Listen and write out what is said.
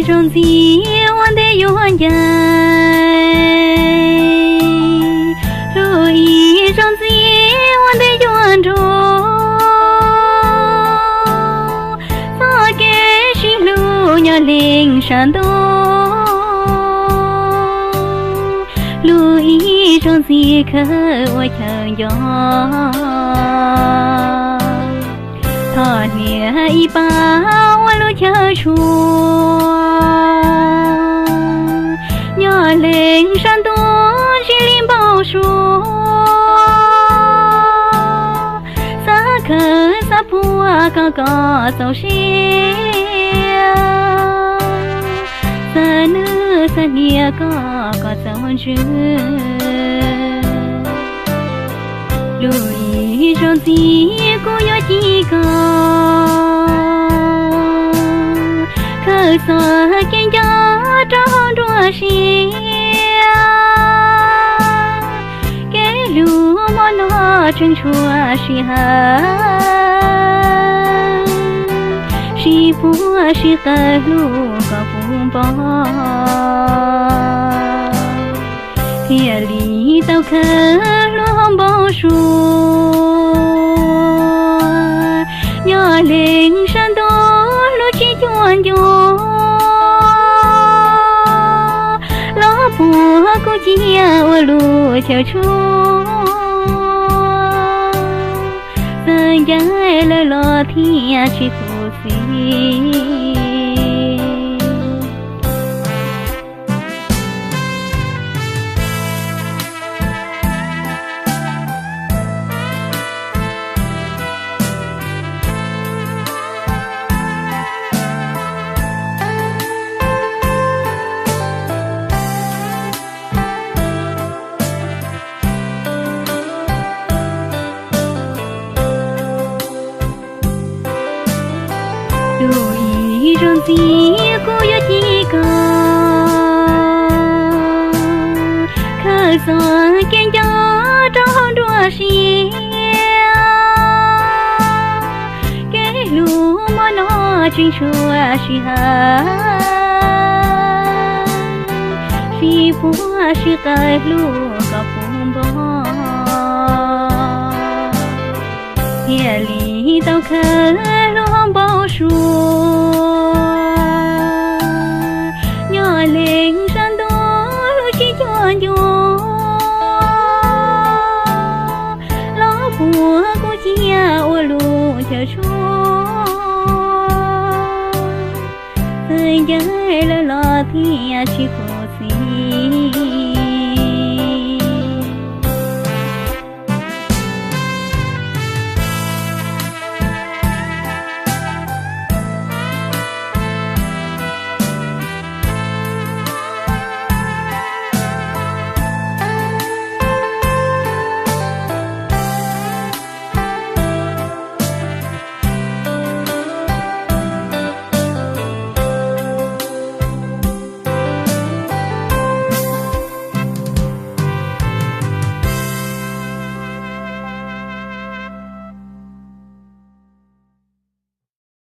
Zaug ntxiv ua ntej yuav ncaim, hlub ib zaug ntxiv ua ntej yuav nrug. Txoj kev sib hlub nyob leej sab ntuj, hlub ib zaug ntxiv khawb ua chaw nco. Thom hniav ib pab ua lub chaw tshua, nyob leej sab ntuj ntsia li npau suav. Xav khawb xav puag koj kom txaus siab, xav nwj xav hniav koj kom txaus ntsws. Hlub ib zaug ntxiv kuv yuav ci koj, khawb txoj kev nco rau hauv nruab siab. Kev hlub hmo no tseem tshuav sij hawm, sib puag sib qawm hlub kom puv npo, thiaj li tau khawb hlub hauv npau suav. Nyob leej sab ntuj hlub tsis cuag ncuav, los puag kuv cia ua lub chaw tshua. Txawm ncaim lawm los thiaj tsis khuv xim. Hlub ib zaug ntxiv kuv yuav ci koj, khawb txoj kev nco rau hauv nruab siab. Kev hlub hmo no tseem tshuav sij hawm, sib puag sib qawm hlub kom puv npo, thiaj li tau khawb hlub hauv npau suav. Nyob leej sab ntuj hlub tsis cuag ncuav, los puag kuv cia ua lub chaw tshua. Txawm ncaim lawm los thiaj tsis khuv xim.